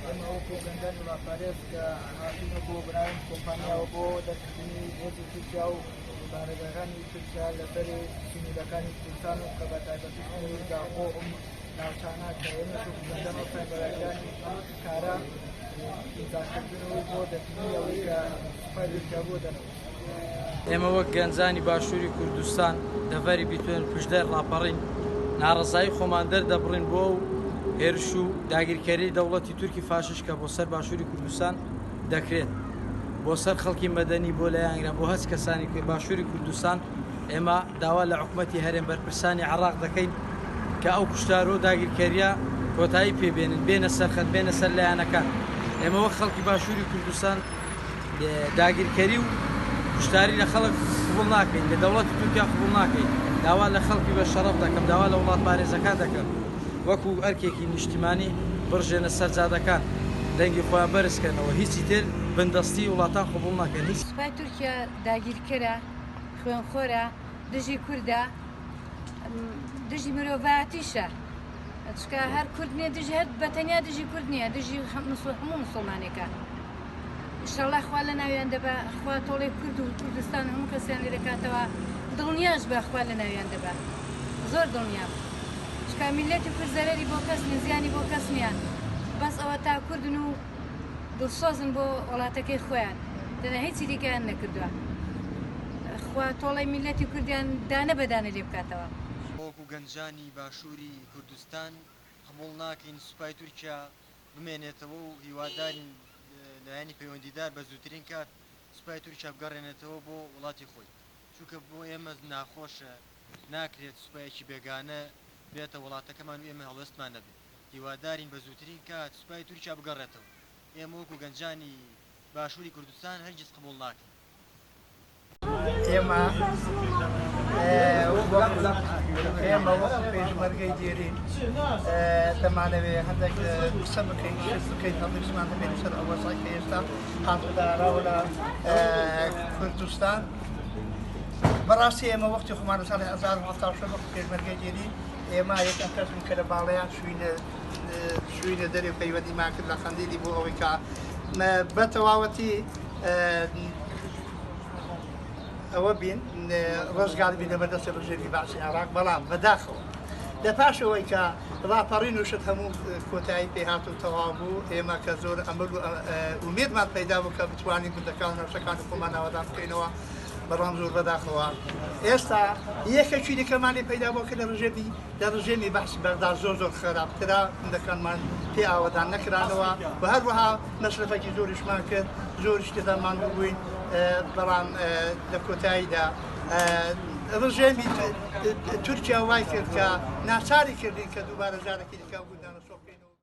ئێمە وەکو گەنجانی وڵاتپارێز کە هاتوونە بۆ بناوی کۆمپانیاوە بۆ دەرکردنی هێزی تورکیا و بارەگاکانی تورکیا لەسەر سنوورەکانی کوردستان و کە بە تایبەتی سنووری زاخۆ ئەم ناوچانە کە ئێمە وەکو گەنجان وەستاین بەرەگانی ئەم کارە ئیمزاکردن و بۆ دەرکردنی ئەوەی کە سوپای تورکیا بۆ دەرەوە. ئێمە وەک گەنجانی باشووری کوردستان دەڤەری بیتوێن پشدەر ڕاپەڕین ناڕەزایی خۆمان دەردەبڕین بۆ ئەو هێرش و داگیرکەری دەوڵەتی تورکی فاشش کە بۆ سەر باشووری کوردستان دەکرێت بۆ سەر خەڵکی مەدەنی بۆ لایەنگران بۆ هەچ کەسانی باشووری کوردستان ئێمە داوا لە حکومەتی هەرێم بەرپرسانی عێراق دەکەین کە ئەو کوشتار و داگیرکەریە کۆتایی پێ بێنن بێنە سەرخەت بێنە سەر لایەنەکان ئێمە وەک خەڵکی باشووری کوردستان داگیرکەری و کوشتاری لە خەڵک قبوڵ ناکەین، لە دەوڵەتی تورکیا قبوڵ ناکەین، داوا لە خەڵکی بە شەڕەف دەکەم، داوا لە وڵاتپارێزەکان دەکەم وەکو ئەرکێکی نیشتیمانی بڕژێنە سەر جادەکان، دەنگی خۆیان بەرز کەنەوە، هیچی تر بندەستی وڵاتان قبوڵ نەکەن، هیچ. سوپای تورکیا داگیرکەرە، خوێنخۆرە، دژی کوردە، دژی مرۆڤایەتیشە. چونکە هەر کورد نییە دژی هەر بە تەنیا دژی کورد نییە دژی هەموو مسلمانێکە ئیشەڵا خوا لە ناویان دەبا خوا تۆڵەی کورد و کوردستان هەموو کەسیان لێ دەکاتەوە دڵنیاش بە خوا لە ناویان دەبا زۆر دڵنیام چونکە میللەتی کورد زەرەری بۆ کەس نیە زیانی بۆ کەس نییە بەس ئەوە تا کوردن و دڵسۆزن بۆ وڵاتەکەی خۆیان دەنا هیچی دیکەیان نەکردووە خوا تۆڵەی میللەتی کوردیان دانە بە دانە لێ بکاتەوە. وەکو گەنجانی باشووری کوردستان قبوڵ ناکەین سوپای تورکیا بمێنێتەوە و هیوادارین لایەنی پەیوەندیدار بە زووترین کات سوپای تورکیا بگەڕێنێتەوە بۆ وڵاتی خۆی چونکە بۆ ئێمە ناخۆشە ناکرێت سوپایەکی بێگانە بێتە وڵاتەکەمان و ئێمە هەڵوێستمان نەبێت هیوادارین بە زووترین کات سوپای تورکیا بگەڕێتەوە ئێمە وەکو گەنجانی باشووری کوردستان هەرگیز قبوڵ ناکەین. ئێمە ئێمە وەکو پێشمەرگەی دێرین دەمانەوێ هەندێک قسە بکەین شت بکەین هەڵویستمان هەبێت لەسەر ئەو وەزعەی کە ئێستا هاتووەتە ئاراوە لە کوردستان بەڕاستی ئێمە وەختی خۆمان لە ساڵی 1970 وەکو پێشمەرگەی دێرین ئێمە یەکەم کەس بوون کە لە باڵەیان چووینە چووینە دەرێ پەیوەندیمان کرد لە قەندیلی بۆ ئەوەی کە بە تەواوەتی ئەوە بین ڕزگار بین لە بەردەستی ڕژێمی بەعسی عێراق بەڵام بەداخەوە لە پاش ئەوەی کە ڕاپەڕین و شت هەموو کۆتایی پێهات و تەواو بوو ئێمە کە زۆر ئەمل و ئومێدمان پەیدا بوو کە بتوانین گوندەکان و ناوچەکانی خۆمان ئاوەدان بکەینەوە بەڵام زۆر بەداخەوە ئێستا یەکێکی دیکەمان لێ پەیدا بووە کە لە ڕژێمی لە ڕژێمی بەعسی بەغدا زۆر زۆر خراپترە، گوندەکانمان پێ ئاوەدان نەکرانەوە و هەروەها مەسرەفێکی زۆریشمان کرد، زۆریش تێدا ماندوو بووین، بەڵام لە کۆتاییدا ڕژێمی تورکیا وای کرد کە ناچاری کردین کە دووبارە جارێکی دیکە ئەو گوندانە چۆڵ.